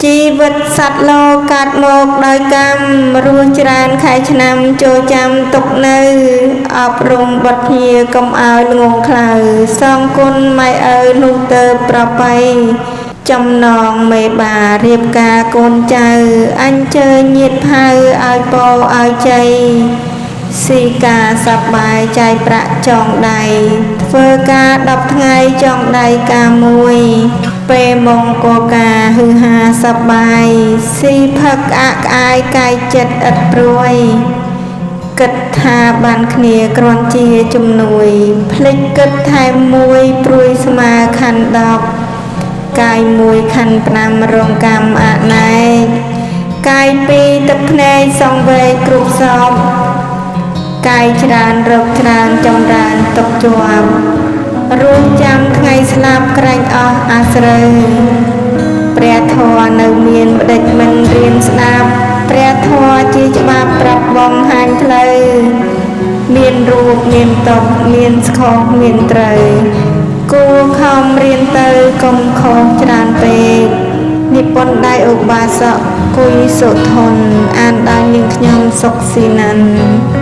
ជីវិតសត្វលោកកាត់មកដោយកម្មរស់ច្រើនខែឆ្នាំចូលចាំទុកនៅអប់រំបុត្រភ្ញាកុំឲ្យល្ងងខ្លៅសងគុណម៉ែឪនោះទៅប្រពៃចំណងមេបារៀបការកូនចៅអញ្ជើញញាតិផៅឲ្យពរឲ្យជ័យស៊ីការសប្បាយចាយប្រាក់ចងដៃធ្វើការ10ថ្ងៃចងដៃការមួយពេលមង្គលការហឺហាសប្បាយស៊ីផឹកក្អាកក្អាយកាយចិត្តឥតព្រួយគិតថាបានគ្នាគ្រាន់ជាជំនួយភ្លេចគិតថែមមួយព្រួយស្មើខណ្ឌ10កាយមួយខណ្ឌ5រងកម្មអណែកកាយពីរទឹកភ្នែកសង្វេគគ្រប់សពកាយច្រើនរោគច្រើនចម្រើនទុកជាប់រស់ចាំថ្ងៃស្លាប់ក្រែងអស់អាស្រូវព្រះធម៌នៅមានម្ដេចមិនរៀនស្ដាប់ព្រះធម៌ជាច្បាប់ប្រាប់បងហាញផ្លូវមានរូបមានតុកមានស្ខុសមានត្រូវគួរខំរៀនទៅកុំខុសច្រើនពេកនិពន្ធដៃឧបាសកគុយសុធនអានដោយនាងខ្ញុំសុកស៊ីណាន់។